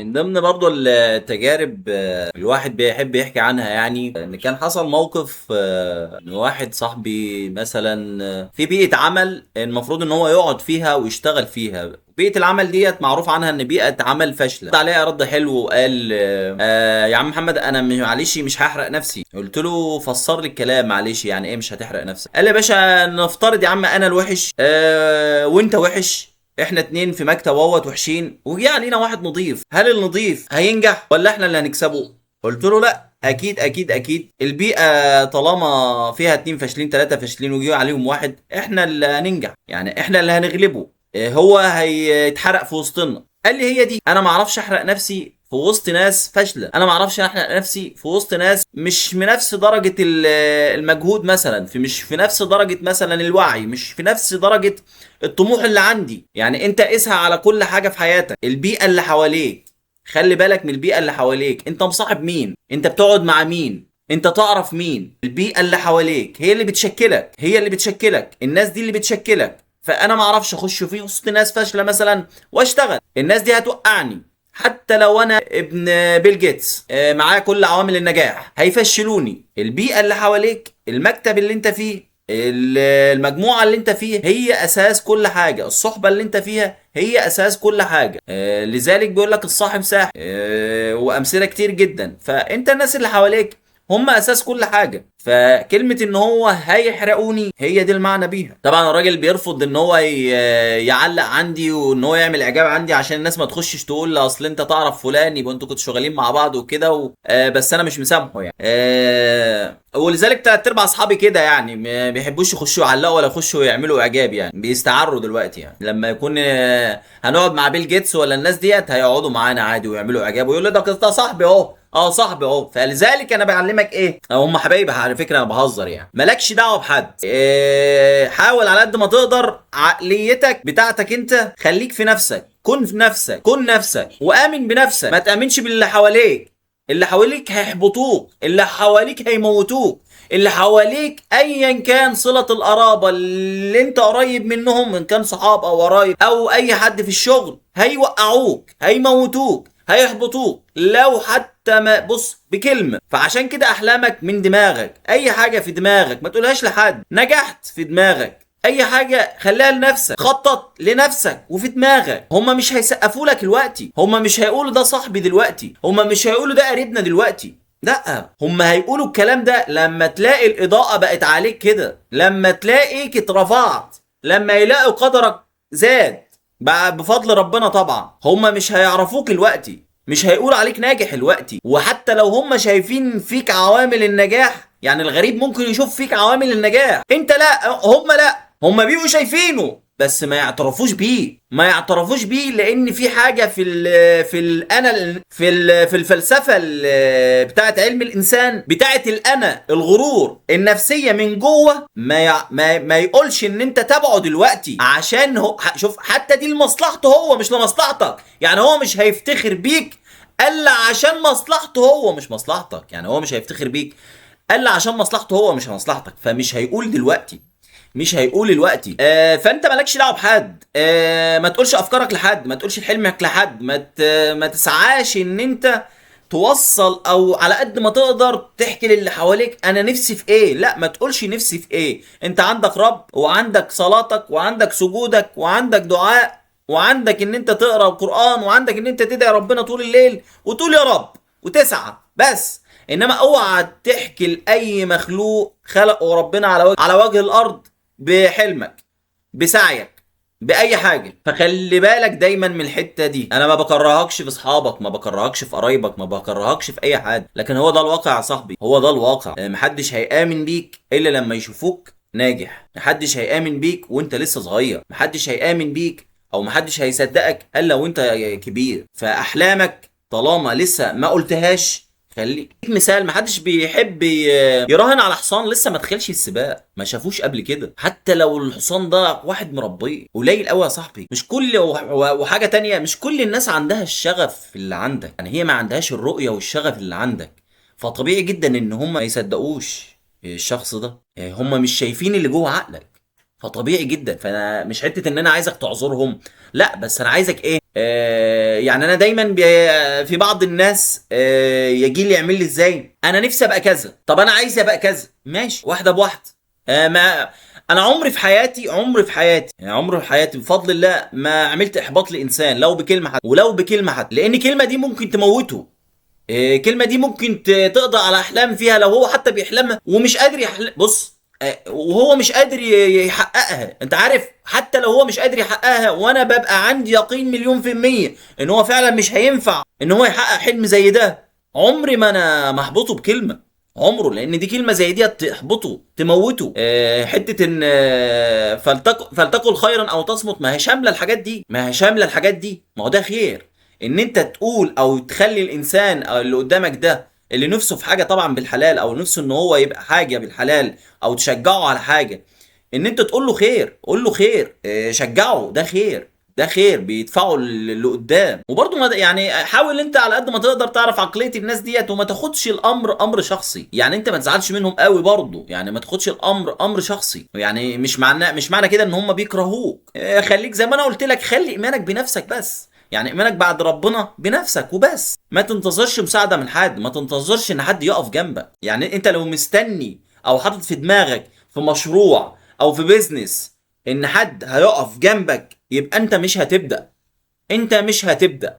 من ضمن برضو التجارب الواحد بيحب يحكي عنها، يعني ان كان حصل موقف ان واحد صاحبي مثلا في بيئة عمل المفروض ان هو يقعد فيها ويشتغل فيها. بيئة العمل ديت معروف عنها ان بيئة عمل فاشلة. رد عليها رد حلو وقال يا عم محمد انا معلش مش هحرق نفسي. قلت له فسر لي الكلام معلش، يعني ايه مش هتحرق نفسك؟ قال لي يا باشا نفترض يا عم انا الوحش وانت وحش، احنا اتنين في مكتب اهوت وحشين، وجه علينا واحد نظيف، هل النظيف هينجح ولا احنا اللي هنكسبه؟ قلت له لا، اكيد اكيد اكيد البيئة طالما فيها اتنين فاشلين تلاتة فاشلين وجه عليهم واحد، احنا اللي هننجح، يعني احنا اللي هنغلبه، هو هيتحرق في وسطنا. قال لي هي دي، انا ما اعرفش احرق نفسي في وسط ناس فاشلة، انا ما اعرفش احرق نفسي في وسط ناس مش من نفس درجه المجهود مثلا، في مش في نفس درجه مثلا الوعي، مش في نفس درجه الطموح اللي عندي. يعني انت قيسها على كل حاجة في حياتك، البيئة اللي حواليك، خلي بالك من البيئة اللي حواليك، انت مصاحب مين، انت بتقعد مع مين، انت تعرف مين، البيئة اللي حواليك هي اللي بتشكلك، هي اللي بتشكلك، الناس دي اللي بتشكلك. فانا ما اعرفش اخش في وسط ناس فاشلة مثلا واشتغل، الناس دي هتوقعني، حتى لو انا ابن بيل جيتس معايا كل عوامل النجاح هيفشلوني. البيئة اللي حواليك، المكتب اللي انت فيه، المجموعة اللي انت فيها هي اساس كل حاجة، الصحبة اللي انت فيها هي اساس كل حاجة. لذلك بيقول لك الصاحب ساحب، وامثلة كتير جدا. فانت الناس اللي حواليك هم اساس كل حاجة، فكلمه ان هو هيحرقوني هي دي المعنى بيها. طبعا الراجل بيرفض ان هو يعلق عندي وان هو يعمل اعجاب عندي عشان الناس ما تخشش تقول اصل انت تعرف فلان يبقى انتوا كنتوا شغالين مع بعض وكده بس انا مش مسامحة يعني. ولذلك تلات ارباع اصحابي كده يعني ما بيحبوش يخشوا يعلقوا ولا يخشوا يعملوا اعجاب، يعني بيستعروا دلوقتي. يعني لما يكون هنقعد مع بيل جيتس ولا الناس ديت هيقعدوا معانا عادي ويعملوا اعجاب ويقولوا ده صاحبي اهو، صاحبي اهو. فلذلك انا بعلمك ايه، هم حبايبي على فكرة، انا بهزر يعني، مالكش دعوه بحد. حاول على قد ما تقدر عقليتك بتاعتك انت خليك في نفسك، كن في نفسك، كن نفسك وامن بنفسك، ما تامنش باللي حواليك. اللي حواليك هيحبطوك، اللي حواليك هيموتوك، اللي حواليك ايا كان صلة القرابة اللي انت قريب منهم، ان كان صحاب او قرايب او اي حد في الشغل، هيوقعوك، هيموتوك، هيحبطوك لو حتى ما بص بكلمة. فعشان كده احلامك من دماغك، اي حاجة في دماغك ما تقولهاش لحد، نجحت في دماغك، اي حاجة خليها لنفسك، خطط لنفسك وفي دماغك. هما مش هيسقفوا لك دلوقتي، هما مش هيقولوا ده صاحبي دلوقتي، هما مش هيقولوا ده قريبنا دلوقتي، لا، هما هيقولوا الكلام ده لما تلاقي الإضاءة بقت عليك كده، لما تلاقيك اترفعت، لما يلاقوا قدرك زاد بقى بفضل ربنا طبعا. هما مش هيعرفوك دلوقتي، مش هيقولوا عليك ناجح دلوقتي، وحتى لو هما شايفين فيك عوامل النجاح، يعني الغريب ممكن يشوف فيك عوامل النجاح، انت لا، هما لا، هما بيبقوا شايفينه بس ما يعترفوش بيه، ما يعترفوش بيه، لان في حاجة في ال في الانا في ال في الفلسفة بتاعه علم الانسان، بتاعه الانا، الغرور، النفسية من جوه، ما يقولش ان انت تبعه دلوقتي، عشان هو شوف حتى دي لمصلحته هو مش لمصلحتك، يعني هو مش هيفتخر بيك الا عشان مصلحته هو مش مصلحتك، يعني هو مش هيفتخر بيك الا عشان مصلحته هو مش مصلحتك، فمش هيقول دلوقتي، مش هيقول دلوقتي. فانت مالكش دعوه بحد، ما تقولش افكارك لحد، ما تقولش حلمك لحد، ما تسعاش ان انت توصل او على قد ما تقدر تحكي للي حواليك انا نفسي في ايه، لا ما تقولش نفسي في ايه. انت عندك رب، وعندك صلاتك، وعندك سجودك، وعندك دعاء، وعندك ان انت تقرا القران، وعندك ان انت تدعي ربنا طول الليل وتقول يا رب وتسعى بس. انما اوعى تحكي لاي مخلوق خلقه ربنا على وجه الارض بحلمك، بسعيك، باي حاجة. فخلي بالك دايما من الحتة دي. انا ما بكرهكش في اصحابك، ما بكرهكش في قرايبك، ما بكرهكش في اي حد، لكن هو ده الواقع يا صاحبي، هو ده الواقع. محدش هيامن بيك الا لما يشوفوك ناجح، محدش هيامن بيك وانت لسه صغير، محدش هيامن بيك او محدش هيصدقك الا وانت كبير. فاحلامك طالما لسه ما قلتهاش، خليك مثال، محدش بيحب يراهن على حصان لسه ما دخلش السباق، ما شافوش قبل كده، حتى لو الحصان ده واحد مربيه. قليل قوي يا صاحبي، مش كل وحاجه تانية، مش كل الناس عندها الشغف اللي عندك، يعني هي ما عندهاش الرؤية والشغف اللي عندك، فطبيعي جدا ان هم ما يصدقوش الشخص ده، هم مش شايفين اللي جوه عقلك، فطبيعي جدا. فانا مش حتة ان انا عايزك تعذرهم، لا، بس انا عايزك ايه، يعني انا دايما في بعض الناس يجي لي يعمل لي ازاي، انا نفسي ابقى كذا، طب انا عايز ابقى كذا، ماشي، واحدة بواحدة. ما انا عمري في حياتي، عمري في حياتي، يعني عمري في حياتي بفضل الله ما عملت احباط لانسان لو بكلمه حتى، ولو بكلمه حتى، لان الكلمة دي ممكن تموته. الكلمة دي ممكن تقضي على احلام فيها لو هو حتى بيحلمها ومش قادر يحلم. بص، وهو مش قادر يحققها، انت عارف، حتى لو هو مش قادر يحققها، وانا ببقى عندي يقين 1,000,000% ان هو فعلا مش هينفع ان هو يحقق حلم زي ده، عمري ما انا محبطة بكلمه، عمره، لان دي كلمة زي دي تحبطه، تموته. حتة ان فلتقل خيرا او تصمت، ما هي شاملة الحاجات دي، ما هي شاملة الحاجات دي، ما هو ده خير ان انت تقول او تخلي الانسان او اللي قدامك ده اللي نفسه في حاجة طبعا بالحلال، او نفسه ان هو يبقى حاجة بالحلال، او تشجعه على حاجة، ان انت تقول له خير، قول له خير، شجعه، ده خير، ده خير بيدفعه اللي قدام. وبرضه ما يعني حاول انت على قد ما تقدر تعرف عقلية الناس ديت، وما تاخدش الامر امر شخصي، يعني انت ما تزعلش منهم قوي برضه، يعني ما تاخدش الامر امر شخصي، يعني مش معنى كده ان هم بيكرهوك. خليك زي ما انا قلت لك، خلي ايمانك بنفسك بس، يعني ايمانك بعد ربنا بنفسك وبس، ما تنتظرش مساعدة من حد، ما تنتظرش ان حد يقف جنبك. يعني انت لو مستني او حاطط في دماغك في مشروع او في بيزنس ان حد هيقف جنبك، يبقى انت مش هتبدأ، انت مش هتبدأ.